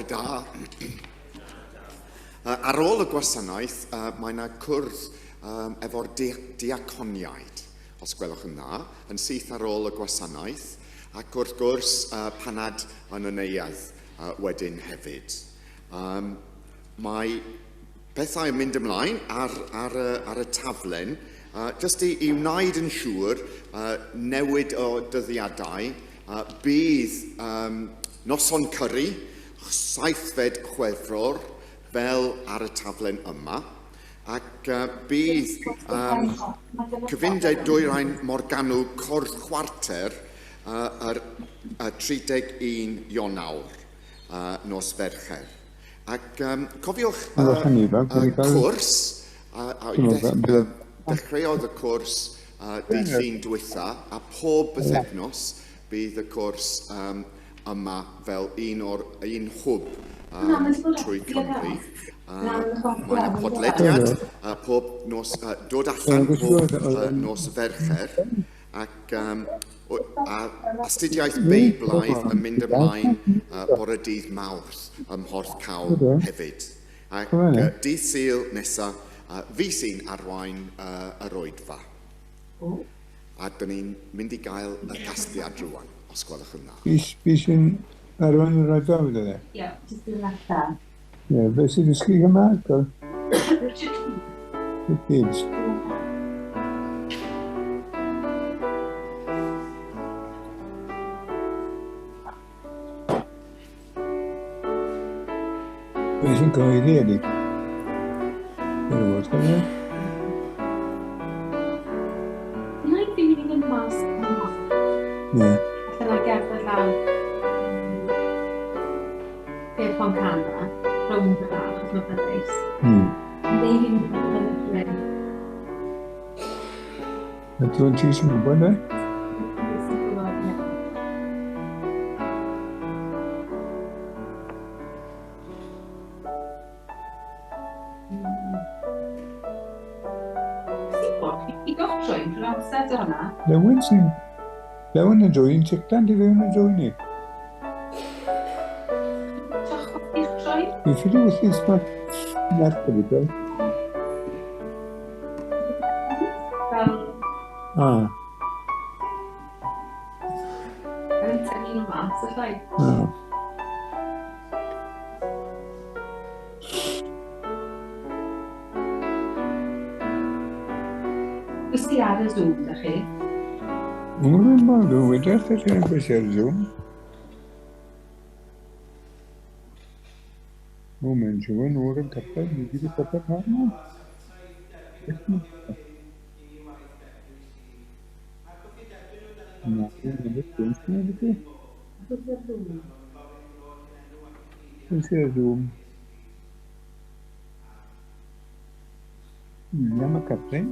Bore da. Ar ôl y gwasanaeth, mae yna cwrdd um, efo'r di diaconiaid, os gwelwch yn dda, yn syth ar ôl y gwasanaeth, ac wrth gwrs uh, panad yn y neuadd uh, wedyn hefyd. Um, mae pethau yn mynd ymlaen ar, ar, y, ar y taflen, uh, jyst i, i wneud yn siŵr uh, newid o dyddiadau, uh, bydd um, noson curry, 7fed Chwefror, fel ar y taflen yma, ac uh, bydd um, cyfundeb dwyrain Morgannwg Cordd Chwarter uh, yr uh, 31 Ionawr, uh, nos Fercher. Ac um, cofiwch y uh, cwrs, dechreuodd y cwrs uh, dydd Llun dwytha, a pob bythefnos bydd y cwrs um, yma fel un o'r un hwb um, trwy Cymru. Mae yna podlediad uh, pob nos, uh, dod allan pob uh, nos Fercher ac um, a astudiaeth Beiblaidd yn mynd ymlaen uh, bore dydd Mawrth ym Mhorthcawl hefyd. Ac uh, dydd Sul nesa, uh, fi sy'n arwain uh, yr oedfa. A dyn ni'n mynd i gael y casgliad rwan, os gwelwch yn dda. Fi sy'n arwain yr oedfa, fydd e? Ie, jyst yn allan. Ie, fe sy'n dysgu Cymraeg? Richard Gibbs. Fe sy'n cyhoeddi ydy. Dwi'n gwybod, cofio? Mae'n fi'n mynd i fynd mas. Ie. Allan o'r gerdded lawr. Ger Pontcanna, rownd y bach, achos mae'n neis. Mm. Neu fi'n mynd yn y dre. A ti'n ti sy'n gwybod, e? Lewin sy'n... Lewin yn dwy'n ticlan di fewn yn dwy'n ni. Fi'n ffili wyth i smart merch wedi dweud. Ah. Yn tynnu nhw mas, allai. Ah. Pwy sydd ar y Zoom, da chi? Dwi'n gwybod, dwi'n wedi wrth eich pwy sydd ar y Zoom. O, mae'n siŵr yn o'r yn cyffred, ni gyd y cyffred rhan. Na, dwi'n mynd i'r Zoom. Pwy sydd ar Zoom? William a Catrin.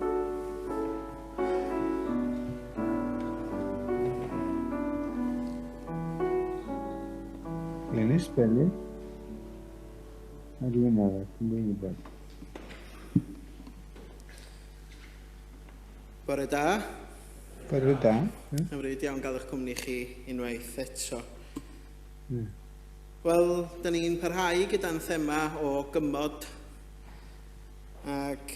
Glenys Belly. A rhywun arall, dwi'n gwybod. Bore da. Bore da. Hyfryd iawn gael eich cwmni chi unwaith eto. Wel, da ni'n parhau gyda'n thema o gymod. Ac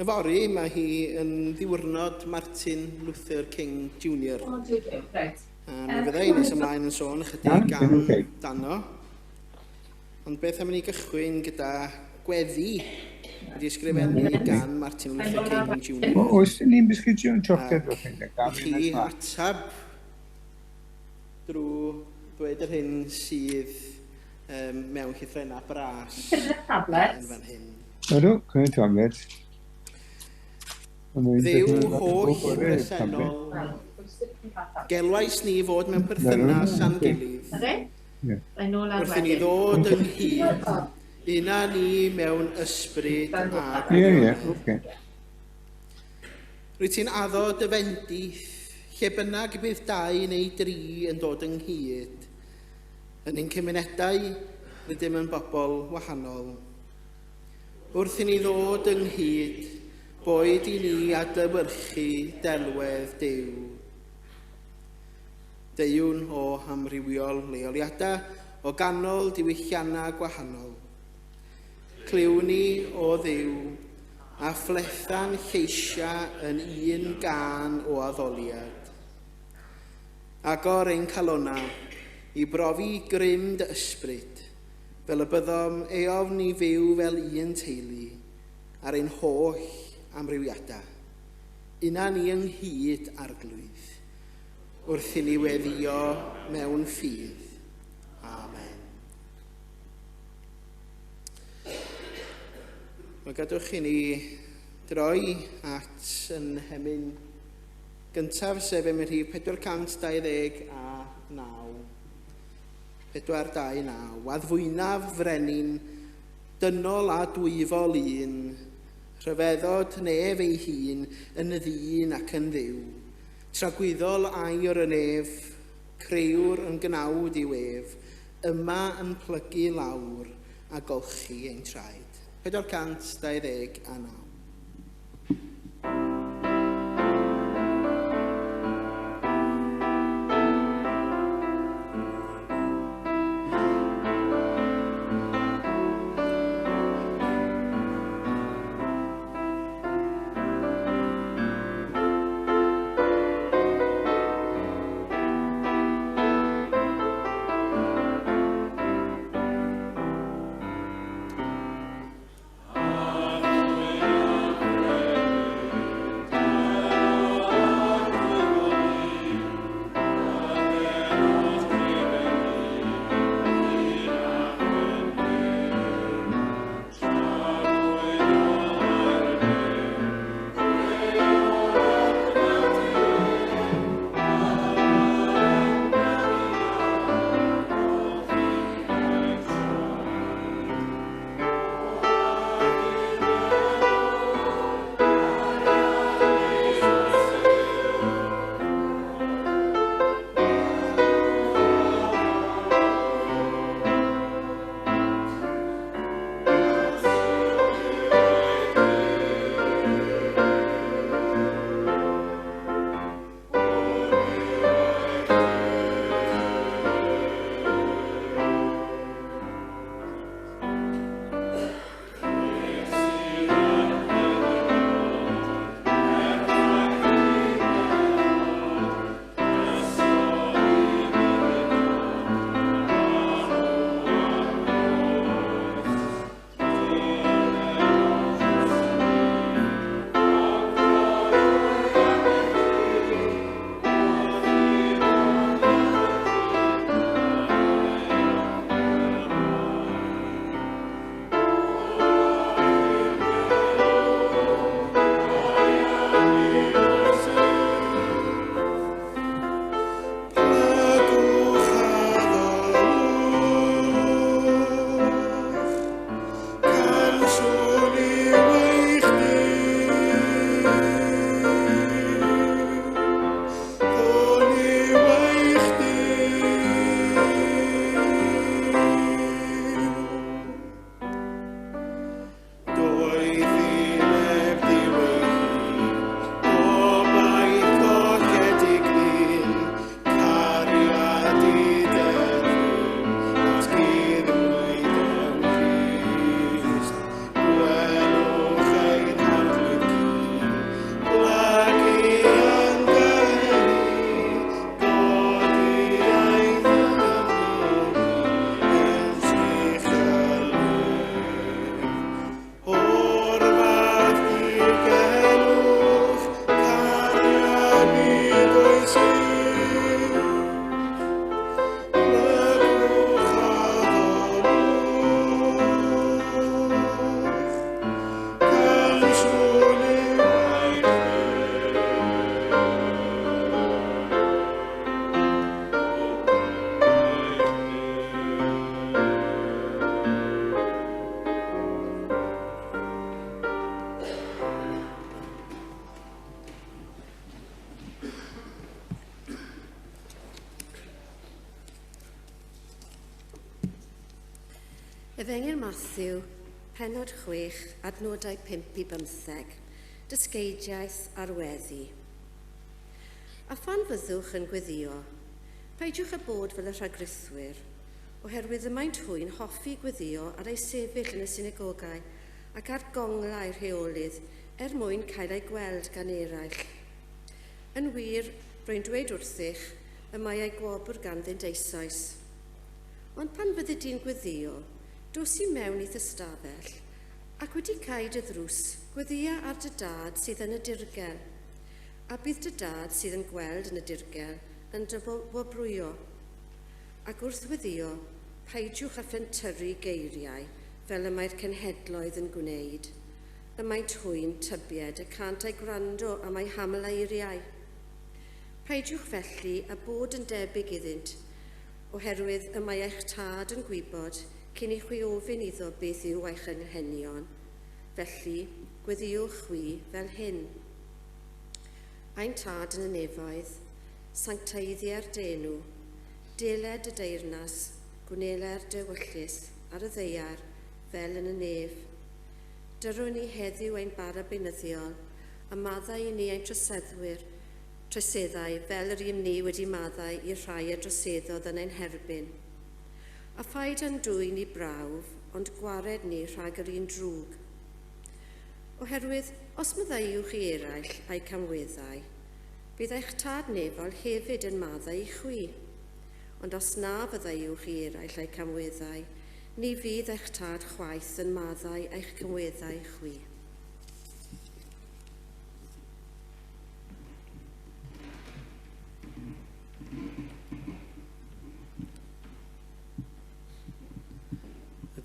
yfory mae hi yn ddiwrnod Martin Luther King Jr. O, dwi ddim, reit. A mi fydda i nes ymlaen yn sôn ychydig am dano. Ond beth am i ni gychwyn gyda gweddi wedi ysgrifennu gan Martin Luther King Jr. O, oes ni'n bisgwtio yn siocled Ac i chi atab drwy ddweud yr hyn sydd um, mewn llythrennau bras Tablet. yn fan hyn. Ydw, cymryd tablet. Dduw holl bresennol, gelwais ni fod mewn perthynas â'n gilydd. Wrth i ni ddod ynghyd, una ni mewn ysbryd a gwirionedd. Rwyt ti'n addo dy fendith, lle bynnag bydd dau neu dri yn dod ynghyd. Yn ein cymunedau, rydym yn bobl wahanol. Wrth i ni ddod ynghyd, boed i ni adlewyrchu delwedd Duw. Deuwn o amrywiol leoliadau, o ganol diwylliannau gwahanol. Clywn ni o Dduw a phletha'n lleisiau yn un gân o addoliad. Agor ein calonnau i brofi grym dy ysbryd, fel y byddom eofn i fyw fel un teulu ar ein holl amrywiadau. Una ni ynghyd, Arglwydd, wrth i ni weddïo mewn ffydd. Amen. Mae gadwch i ni droi at yn hemyn gyntaf, sef emyn rhif 429. 429. Waddfwynaf frenin, dynol a dwyfol un, rhyfeddod nef ei hun yn ddyn ac yn Dduw. Tragwyddol aur y nef, crëwr yn gnawd i'w ef, yma yn plygu lawr a golchi ein traed. 429. Efengyl Mathew, pennod 6, adnodau 5 i 15, dysgeidiaeth ar weddi. A phan fyddwch yn gweddio, peidiwch â bod fel y rhagrithwyr, oherwydd y maent hwy'n hoffi gweddio ar eu sefyll yn y synagogau ac ar gonglau'r heolydd er mwyn cael eu gweld gan eraill. Yn wir, rwy'n dweud wrthych, y mae eu gwobr ganddynt eisoes. Ond pan fyddi di'n gweddio, dos i mewn i'th ystafell, ac wedi cau dy ddrws, gweddia ar dy dad sydd yn y dirgel, a bydd dy dad sydd yn gweld yn y dirgel yn dy wobrwyo. Ac wrth weddio, peidiwch â phentyrru geiriau fel y mae'r cenhedloedd yn gwneud. Y maent hwy'n tybied y cânt eu gwrando am eu haml eiriau. Peidiwch felly a bod yn debyg iddynt, oherwydd y mae eich tad yn gwybod cyn i chwi ofyn iddo beth yw eich anghenion. Felly, gweddiwch chwi fel hyn. Ein tad yn y nefoedd, sancteiddier dy enw, deled y deyrnas, gwneler dy ewyllys ar y ddaear fel yn y nef. Dyrwn ni heddiw ein bara beunyddiol, a maddau i ni ein troseddwyr, troseddau fel yr ym ni wedi maddau i'r rhai a droseddodd yn ein herbyn. A phaid â'n dwyn i brawf, ond gwared ni rhag yr un drwg. Oherwydd, os maddeuwch i eraill a'u camweddau, bydd eich tad nefol hefyd yn maddau i chwi. Ond os na faddeuwch i eraill a'u camweddau, ni fydd eich tad chwaith yn maddau eich camweddau chwi.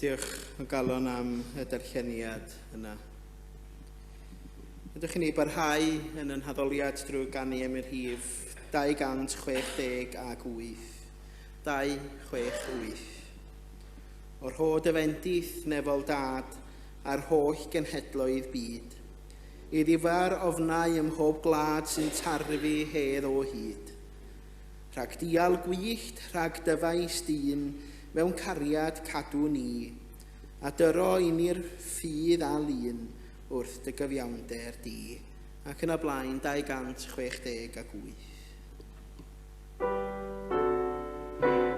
Diolch o galon am y darlleniad yna. Ydych chi'n ei barhau yn yn haddoliad drwy ganu am yr rhif 268. 268. O'r rhod y fendith nefol dad a'r holl genhedloedd byd. I ddifar ofnau ym mhob gwlad sy'n tarfu hedd o hyd. Rhag dial gwyllt, rhag dyfais dyn, mewn cariad cadw ni, a dyro i ni'r ffydd a lun wrth dy gyfiawnder di, ac yn y blaen 268. Amen.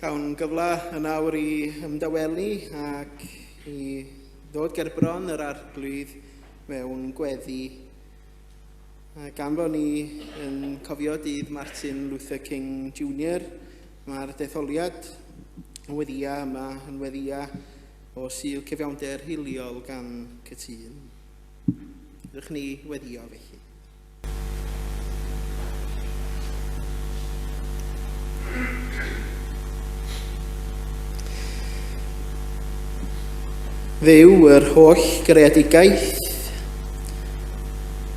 Cawn gyfle yn awr i ymdawelu ac i ddod gerbron yr arglwydd mewn gweddi. A gan bod ni yn cofio dydd Martin Luther King Jr., mae'r detholiad yn weddia yma yn weddia o Sul Cyfiawnder Hiliol gan Cytûn. Ydych ni weddio felly. Dduw yr holl greadigaeth,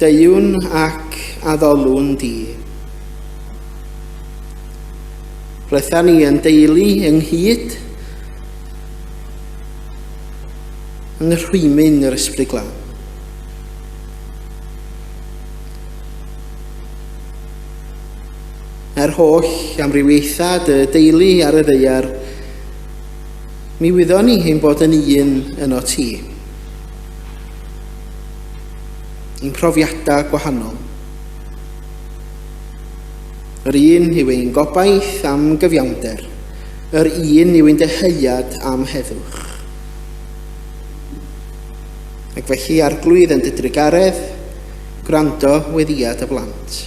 deuwn ac addolwn di. Pletha ni yn deulu ynghyd yn rhwymyn yr Ysbryd Glân. Er holl amrywiaethau dy deulu ar y ddaear, mi wyddon ni ein bod yn un yno ti. Ein profiadau gwahanol. Yr un yw ein gobaith am gyfiawnder, yr un yw ein dyheuad am heddwch. Ac felly, Arglwydd yn dy drugaredd, gwrando weddiad y blant.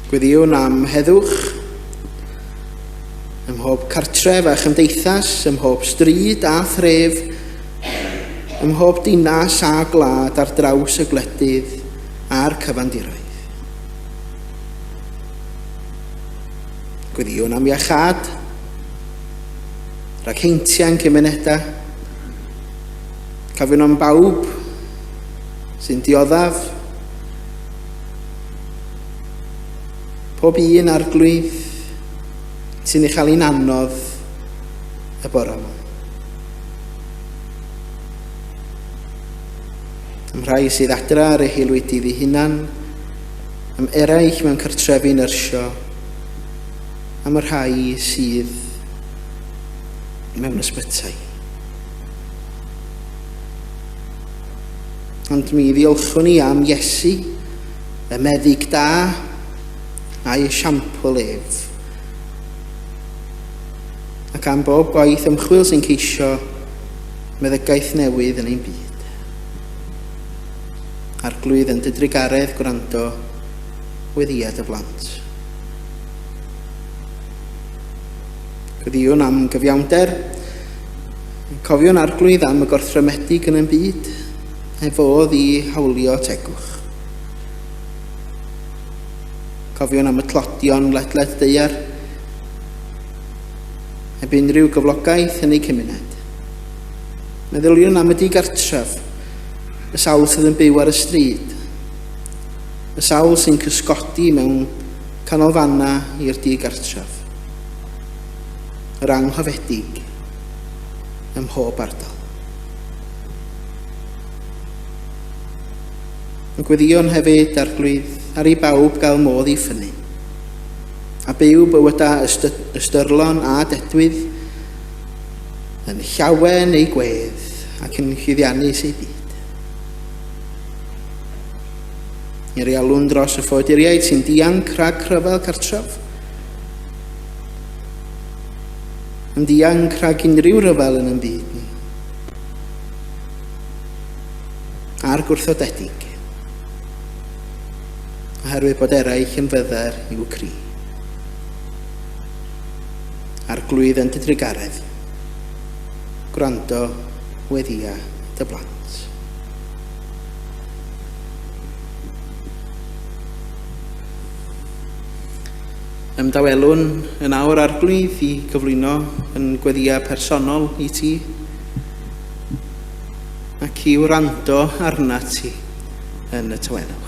Gweddiwn am heddwch, ym mhob cartref a chymdeithas, ym mhob stryd a thref, ym mhob dinas a gwlad ar draws y gwledydd a'r cyfandiroedd. Gweddïwn am iachâd, rhag heintiau'n cymunedau. Cofiwn am bawb sy'n dioddef. Pob un arglwydd sy'n ei chael hi'n anodd y bore yma. Am rhai sydd adra ar eu haelwydydd eu hunan, am eraill mewn cartrefi nyrsio, am y rhai sydd mewn ysbytai. Ond mi ddiolchwn ni am Iesu, y meddyg da, a'i esiampl ef. Ac am bob gwaith ymchwil sy'n ceisio meddygaeth newydd yn ein byd. Arglwydd yn dy drugaredd gwrando weddiad y blant. Gweddïwn am gyfiawnder. Cofiwn Arglwydd am y gorthrymedig yn ein byd, heb fodd i hawlio tegwch. Cofiwn am y tlodion ledled daear, heb unrhyw gyflogaeth yn eu cymuned. Meddyliwn am y digartref, y sawl sydd yn byw ar y stryd, y sawl sy'n cysgodi mewn canolfannau i'r digartref, yr anghofedig ym mhob ardal. Yn gweddïo'n hefyd, Arglwydd, ar i bawb gael modd i ffynnu, a byw bywydau ystyrlon a dedwydd, yn llawen eu gwedd ac yn llwyddiannus eu byd. I'r alw'n dros y ffoaduriaid sy'n dianc rhag rhyfel cartref, yn dianc rhag unrhyw ryfel yn ein byd ni, a'r gwrthodedig, oherwydd bod eraill yn fyddar i'w cri. Arglwydd yn dy drugaredd, gwrando weddia dy blant. Ymdawelwn yn awr Arglwydd i gyflwyno yn gweddiau personol i ti ac i wrando arnat ti yn y tawelwch.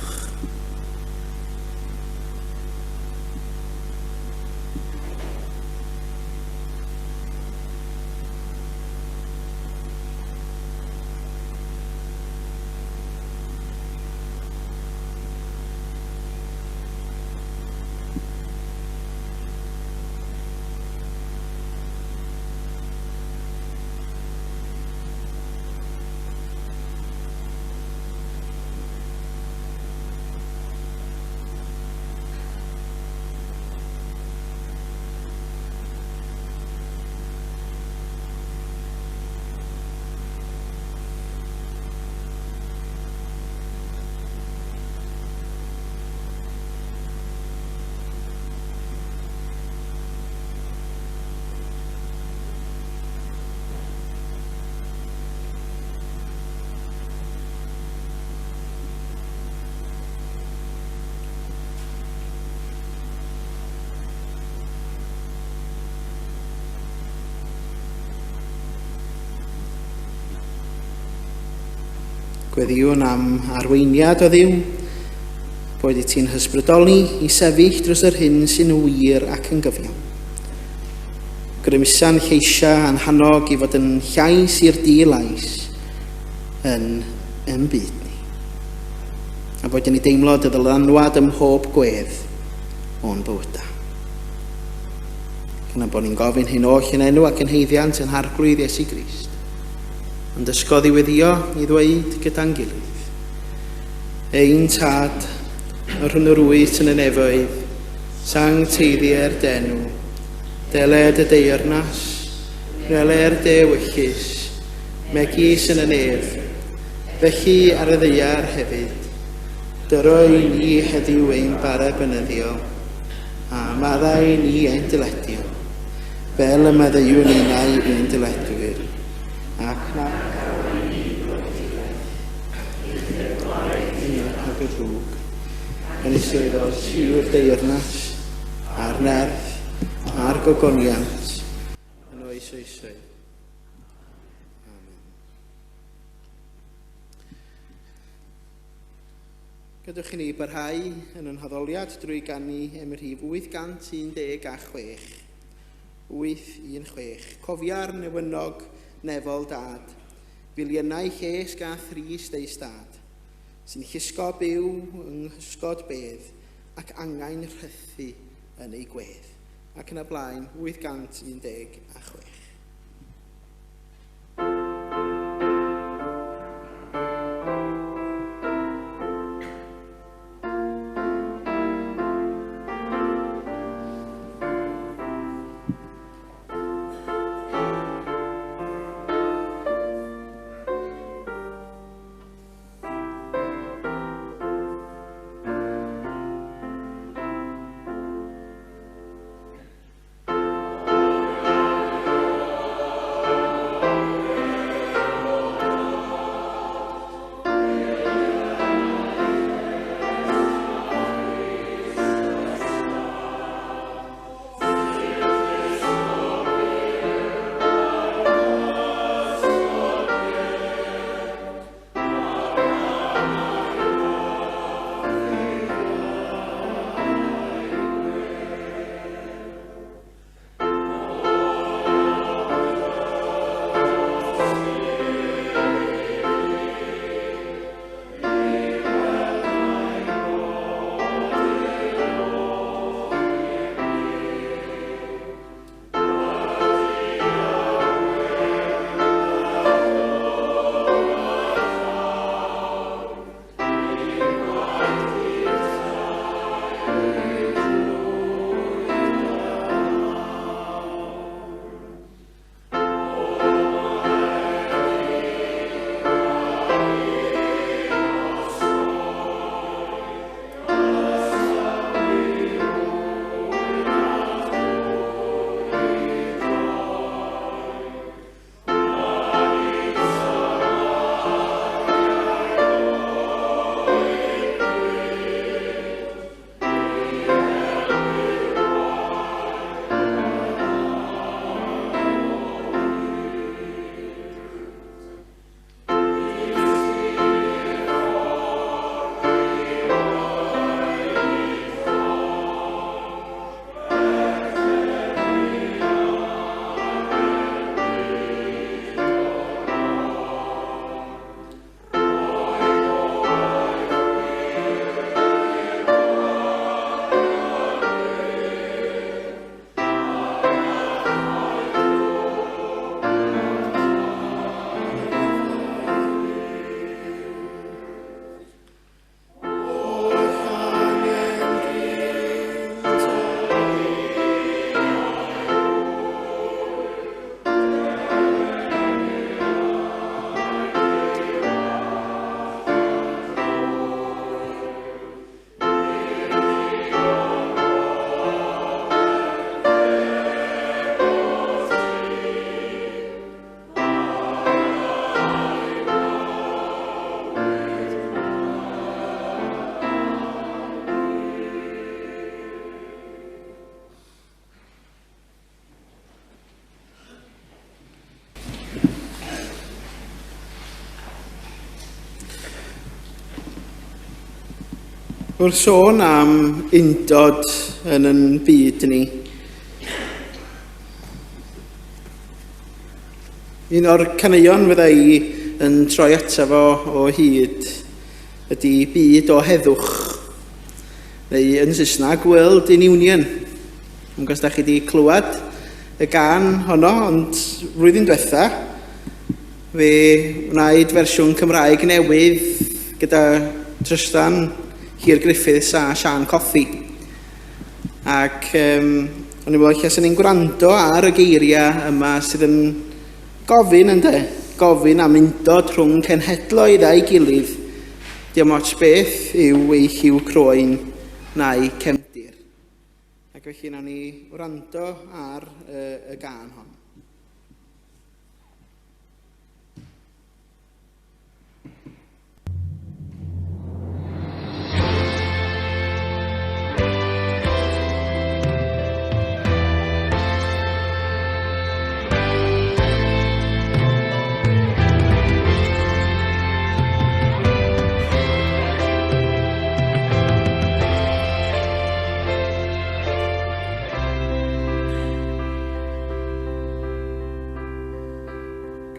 Gweddïwn am arweiniad o Dduw, boed i ti'n hysbrydoli i sefyll dros yr hyn sy'n wir ac yn gyfiawn. Grymusa'n lleisiau a'n hannog i fod yn llais i'r di-lais yn yn byd ni. A boed i ni deimlo dy ddylanwad ym mhob gwedd o'n bywydau. Gan bod ni'n gofyn hyn oll yn enw ac yn haeddiant ein Harglwydd Iesu Grist. Ond dysgodd i weddïo i ddweud gyda'n gilydd. Ein Tad, yr hwn yr wyt yn y nefoedd, sancteiddier d'enw, deled y deyrnas, wneler dy ewyllys, megis yn y nef, felly ar y ddaear hefyd. Dyro i ni heddiw ein bara beunyddiol, a maddau ni ein dyledion, fel y maddeuwn ninnau i'n dyledwyr, ac na rhag y drwg, canys eiddo yw'r deyrnas, a'r nerth, a'r gogoniant, yn oes oesoedd. Amen. Gadewch i ni barhau yn ein haddoliad drwy ganu emyn rhif 816. 816. Cofia'r newynog nefol dad, filiynau llesg a thrist eu stad, sy'n llusgo byw yng nghysgod bedd ac angau'n rhythu yn ei gwedd. Ac yn y blaen, 816. Amen. Wrth sôn am undod yn yn byd ni, un o'r caneuon fydda i yn troi ato fo o hyd ydy Byd o Heddwch, neu yn Saesneg World in Union. Dwi'n gwybod os da chi wedi clywed y gân honno, ond flwyddyn diwetha, Fe wnaed fersiwn Cymraeg newydd gyda Trystan Hir Griffiths a Siân Cothi. Ac um, o'n i'n meddwl lle sy'n ni'n gwrando ar y geiriau yma sydd yn gofyn ynde, gofyn am undod rhwng cenhedloedd a'i gilydd, diolch ots beth yw eu lliw croen na'u cefndir. Ac felly nawn ni wrando ar y, y gân hon.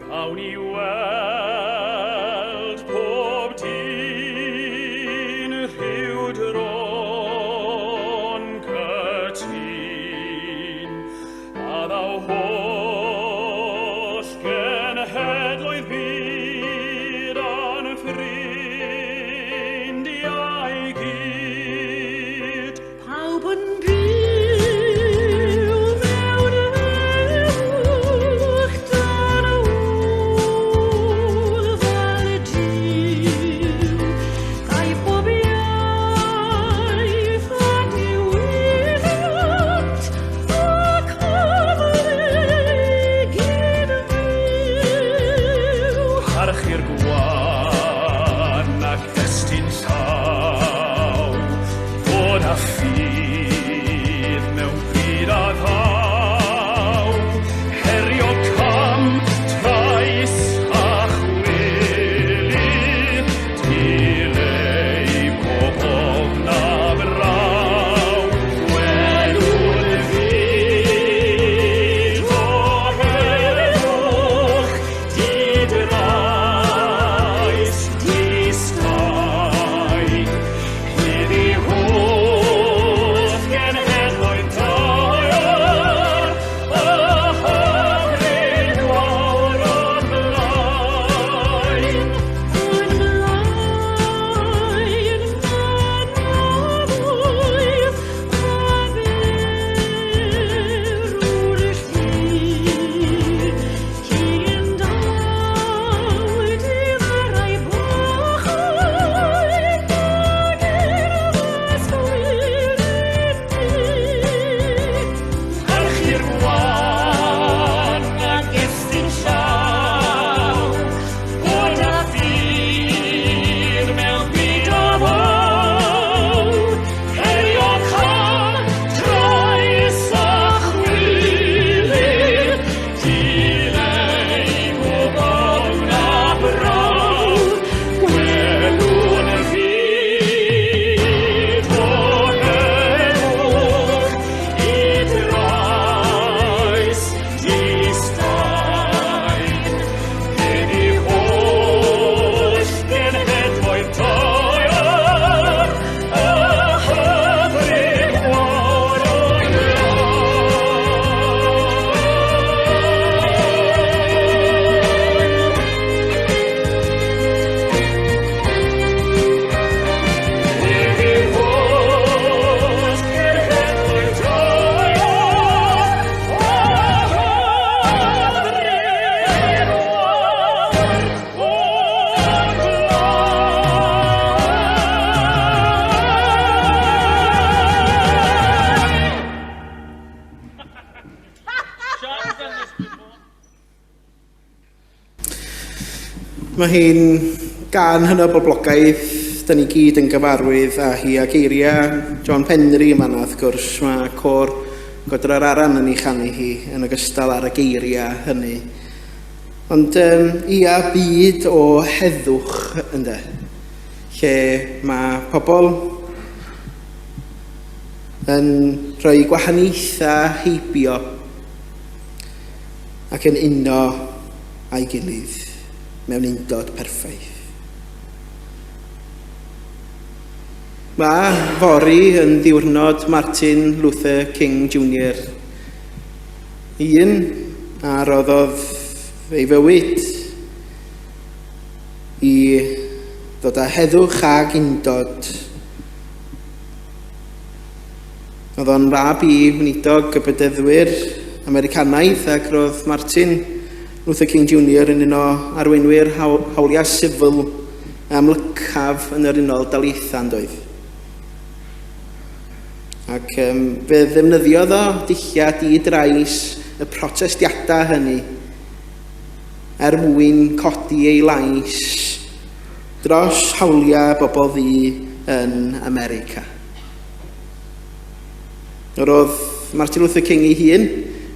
Gawn ni weld pob dyn rhyw dro'n cytun, a ddaw holl genhedloedd byd yn ffrindiau gyd. Pawb yn byw mewn heddwch dan ofal Duw. Caiff pob iaith a diwylliant a cyfle i gyd-fyw. Parchu'r gwan ac estyn llaw, fod â ffydd mewn pryd a ddaw, herio cam, trais a chwilydd, dileu pob ofn a braw. Gwelwn fyd o heddwch, di-drais, di-staen, hyd i holl genhedloedd daear, y hyfryd wawr o'n blaen. O'n blaen mynyddoedd a berw'r llun, cyn daw difarau bochau ag urddasgwyr yn Parchu'r gwan ac estyn llaw, bod â ffydd mewn byd o ddaw, herio cam, trais a chwilydd, dileu pob ofn a braw, gwelwn fyd o heddwch, di-drais, di-staen, hyd i holl genhedloedd daear, y hyfryd wawr o'n blaen. Hyd i holl genhedloedd daear, y hyfryd wawr o'n blaen. Mae hi'n gân hynod boblogaidd, da ni gyd yn gyfarwydd â hi a geiriau John Penry yn fanna wrth gwrs. Mae côr Godre'r Aran yn ei chanu hi yn ogystal ar y geiriau hynny. Ond um, ia, byd o heddwch ynde, lle mae pobl yn rhoi gwahaniaethau heibio ac yn uno â'i gilydd mewn undod perffaith. Mae fory yn ddiwrnod Martin Luther King Jr. Un a roddodd ei fywyd i ddod â heddwch ag undod. Oedd o'n fab i weinidog y Bedyddwyr Americanaidd ac roedd Martin Luther King Jr yn un o arweinwyr hawliau sifil amlycaf yn yr Unol Daleithiau yn doedd. Ac um, fe ddefnyddiodd o dulliau di-drais y protestiadau hynny er mwyn codi ei lais dros hawliau bobl ddu yn America. Yr oedd Martin Luther King ei hun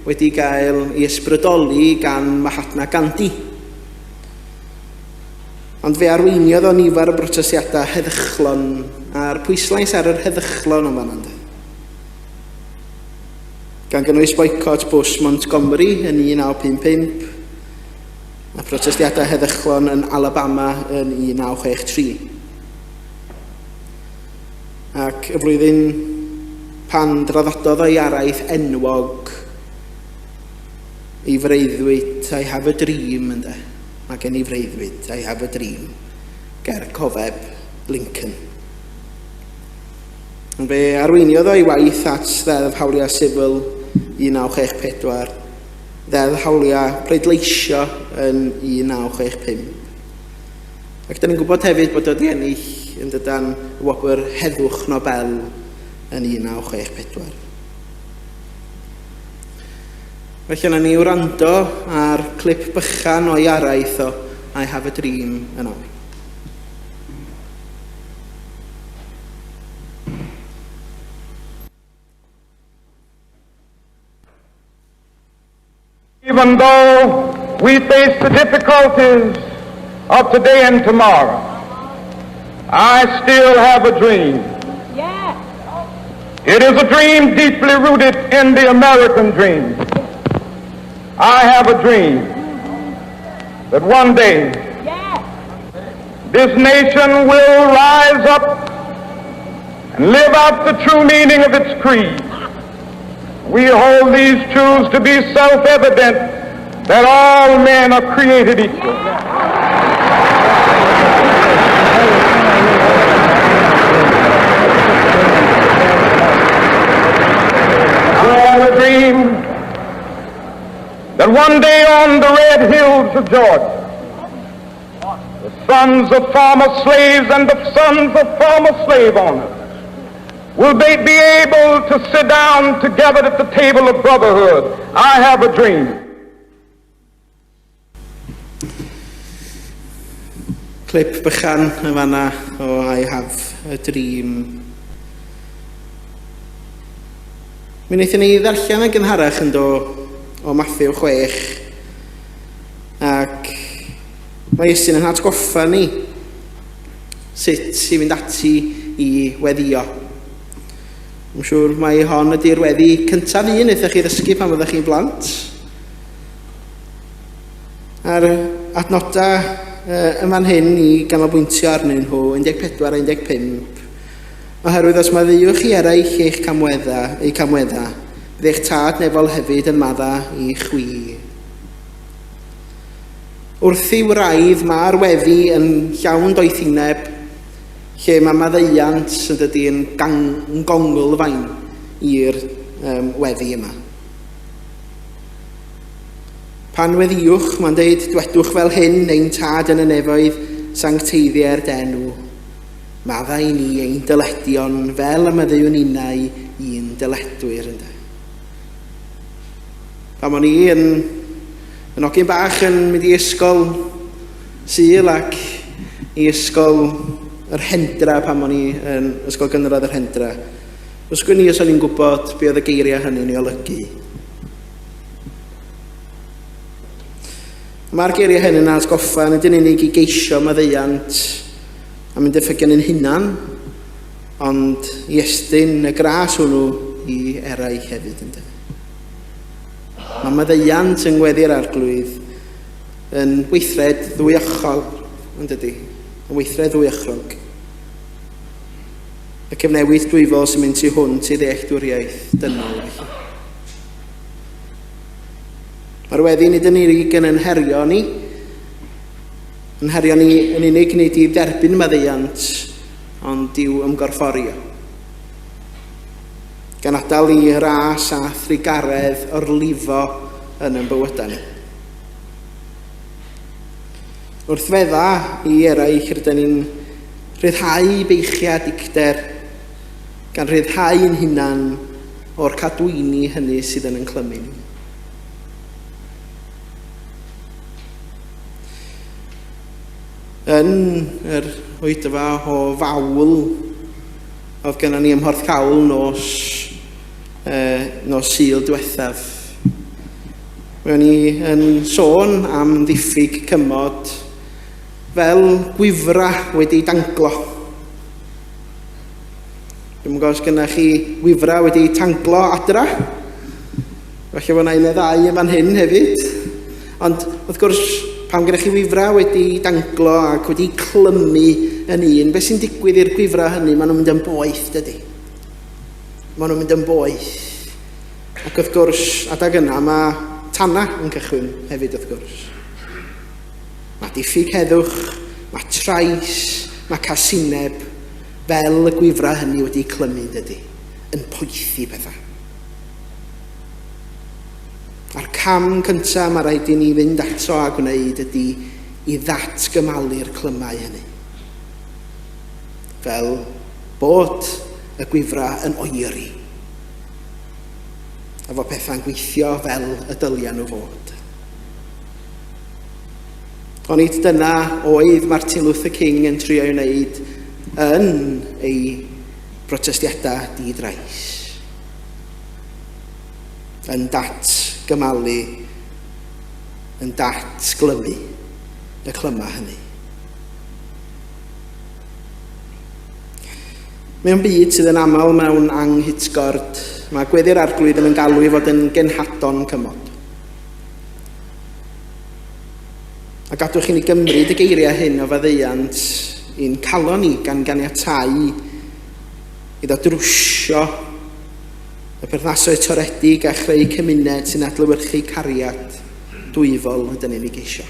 wedi gael ei ysbrydoli gan Mahatma Gandhi. Ond fe arweiniodd o nifer o brotestiadau heddychlon, a'r pwyslais ar yr heddychlon yn fan'na ynde. Gan gynnwys boicot bws Montgomery yn 1955 a protestiadau heddychlon yn Alabama yn 1963. Ac y flwyddyn pan draddododd o'i araith enwog ei freuddwyd, I have a dream, ynde. Mae gen i freuddwyd, I have a dream, ger cofeb Lincoln. Ond fe arweiniodd o'i waith at Ddeddf Hawliau Sifil 1964, Ddeddf Hawliau Pleidleisio yn 1965. Ac da ni'n gwybod hefyd bod o wedi ennill yn dydan y wobr Heddwch Nobel yn 1964. Felly na ni wrando ar clip bychan o'i araith o I Have a Dream yn awr. Even though we face the difficulties of today and tomorrow, I still have a dream. Yeah. It is a dream deeply rooted in the American dream. I have a dream that one day this nation will rise up and live out the true meaning of its creed. We hold these truths to be self-evident that all men are created equal. I have a dream that one day on the red hills of Georgia, the sons of former slaves and the sons of former slave owners will they be able to sit down together at the table of brotherhood. I have a dream. Clip bychan yn fanna o I Have a Dream. Mi wnaethon ni ddarllen yn gynharach yn do o Matthew 6 ac mae Iestyn yn hatgoffa ni sut i fynd ati i weddio. Dwi'n siŵr mai hon ydy'r weddi cyntaf un wnaethoch chi ddysgu pan fyddech chi'n blant. A'r adnodau yn fan hyn i ganolbwyntio arnyn nhw, 14 a 15. Oherwydd os maddeuwch chi eraill eich camwedda, eu camwedda, bydd eich tad nefol hefyd yn madda i chwi. Wrth ei wraidd, mae'r weddi yn llawn doethineb, lle mae maddeuant yn dydy yn, gang, yn gonglfaen i'r um, weddi yma. Pan weddiwch, mae'n dweud, dwedwch fel hyn, ein tad yn y nefoedd, sancteiddier d'enw. Maddau i ni ein dyledion fel y maddeuwn ninnau i'n dyledwyr, ynde. Pan o'n i yn, yn ogyn bach yn mynd i ysgol Sul ac i ysgol yr Hendra pan o'n i yn ysgol gynradd yr Hendra. Os gwyn i os o'n i'n gwybod be oedd y geiriau hynny'n ei olygu. Mae'r geiriau hyn yn atgoffa nid yn unig i geisio maddeuant am ein diffygion ein hunan, ond i estyn y gras hwnnw i eraill hefyd, ynddo. Mae maddeuant yng ngweddi'r Arglwydd yn weithred ddwyochrog, yn dydy? Yn weithred ddwyochrog. Y cyfnewid dwyfol sy'n mynd tu hwnt i ddealltwriaeth dynol, felly. Mae'r weddi nid yn unig yn ein herio ni, yn herio ni yn unig nid i dderbyn maddeuant, ond i'w ymgorffori o. Gan adael i ras a thrugaredd orlifo yn ein bywydau ni. Wrth fedda i eraill, rydyn ni'n rhyddhau beichiau dicter, gan rhyddhau ein hunan o'r cadwyni hynny sydd yn ein clymu ni. Yn yr oedfa o fawl oedd gennym ni ym Mhorthcawl nos, nos Sul diwethaf. Ro'n i yn sôn am ddiffyg cymod fel gwifra wedi danglo. Dwi'm yn gwybod os gennych chi wifra wedi tanglo adra. Falle bod yna un neu ddau yn fan hyn hefyd. Ond wrth gwrs, pan gennych chi wifra wedi danglo ac wedi clymu yn un, beth sy'n digwydd i'r gwifra hynny? Maen nhw'n mynd yn boeth, dydy. Maen nhw'n mynd yn boeth. Ac wrth gwrs, adag yna mae tanna yn cychwyn hefyd wrth gwrs. Mae diffyg heddwch, mae trais, mae casineb, fel y gwifrau hynny wedi clymu, dydy, yn poethi pethau. A'r cam cyntaf mae rhaid i ni fynd ato a gwneud ydy i ddatgymalu'r clymau hynny. Fel bod y gwifrau yn oeri. A fod pethau'n gweithio fel y dylia nhw fod. Onid dyna oedd Martin Luther King yn trio ei wneud yn ei brotestiadau di-drais. Yn datgymalu, yn datglymu y clymau hynny. Mewn byd sydd yn aml mewn anghytgord, mae gweddi'r Arglwydd yn galw i fod yn genhadon cymod. A gadwch i ni gymryd y geiriau hyn o faddeuant i'n calon ni gan ganiatáu iddo drwsio y perthnasoedd toredig a chreu cymuned sy'n adlewyrchu cariad dwyfol ydyn ni'n ei geisio.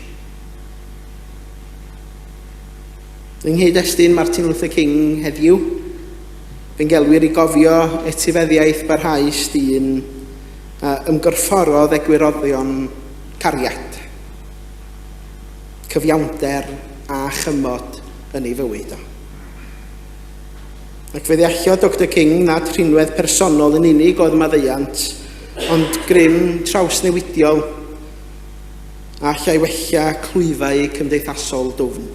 Yng nghyd-destun Martin Luther King heddiw, fe'n gelwir i gofio etifeddiaeth barhaus dyn a ymgorfforodd egwyroddion cariad, cyfiawnder a chymod yn ei fywyd o. Ac fe ddeallodd Doctor King nad rhinwedd personol yn unig oedd maddeuant, ond grym trawsnewidiol a allai wella clwyfau cymdeithasol dwfn.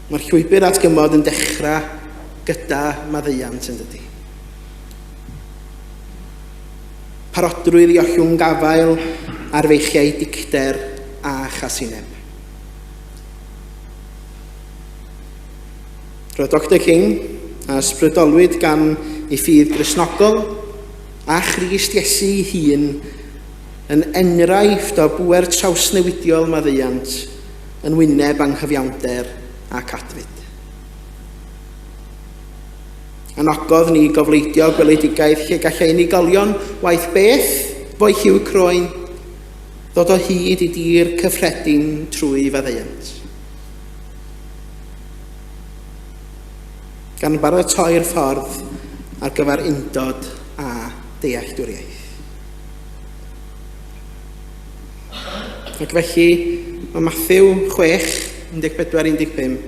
Mae'r llwybr at gymod yn dechrau gyda maddeuant, yn dydy. Parodrwydd i ollwng gafael ar feichiau dicter a chasineb. Roedd Doctor King, a ysbrydolwyd gan ei ffydd Gristnogol, a Christ Iesu ei hun yn enghraifft o bŵer trawsnewidiol maddeuant yn wyneb anghyfiawnder ac adfyd. Anogodd ni gofleidio gweledigaeth lle gallai unigolion, waeth beth fo'u lliw croen, ddod o hyd i dir cyffredin trwy faddeuant. Gan baratoi'r ffordd ar gyfer undod a dealltwriaeth. Ac felly, mae Mathew 6, 14, 15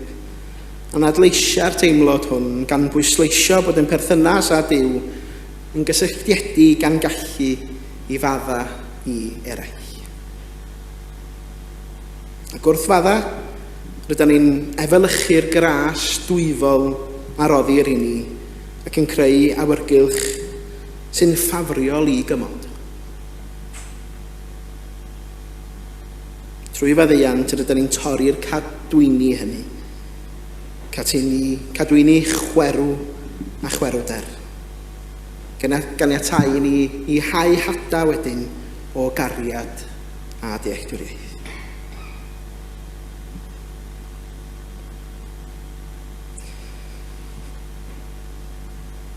yn adleisiau'r teimlod hwn gan bwysleisio bod yn perthynas â Duw yn gysylltiedig gan gallu i fadda i eraill. Ac wrth fadda, rydyn ni'n efelychu'r gras dwyfol a roddir i ni ac yn creu awyrgylch sy'n ffafriol i gymod. Trwy faddeuant, rydyn ni'n torri'r cadwyni hynny. Cadw cadw i ni chwerw a chwerwder. Ganiatáu i ni i hau hada wedyn o gariad a dealltwriaeth.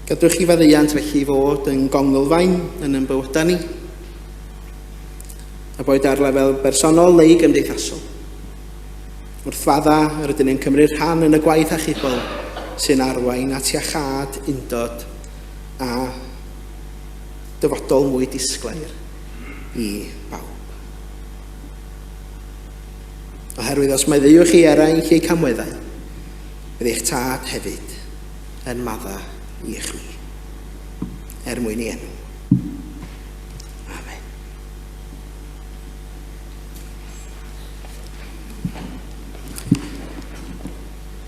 Gadwch i faddeuant felly fod yn gonglfaen yn ein bywydau ni, a boed ar lefel bersonol neu gymdeithasol. Wrth fadda, rydyn ni'n cymryd rhan yn y gwaith achubol sy'n arwain at iachâd, undod a dyfodol mwy disglair i bawb. Oherwydd os maddeuwch chi eraill eu camweddau, bydd eich tad hefyd yn madda i chwi, er mwyn ei enw. Amen.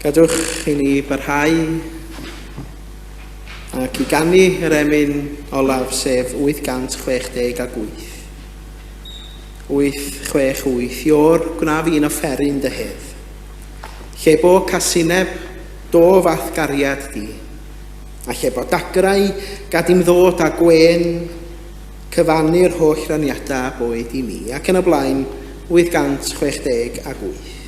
Gadwch i ni barhau ac i ganu yr emyn olaf, sef 868. 868, Ior, gwna fi'n offeryn dy hedd. Lle bo casineb, do fath gariad di. A lle bo dagrau, gad i'm ddod â gwên, cyfannu'r holl raniadau boed i mi. Ac yn y blaen, 868.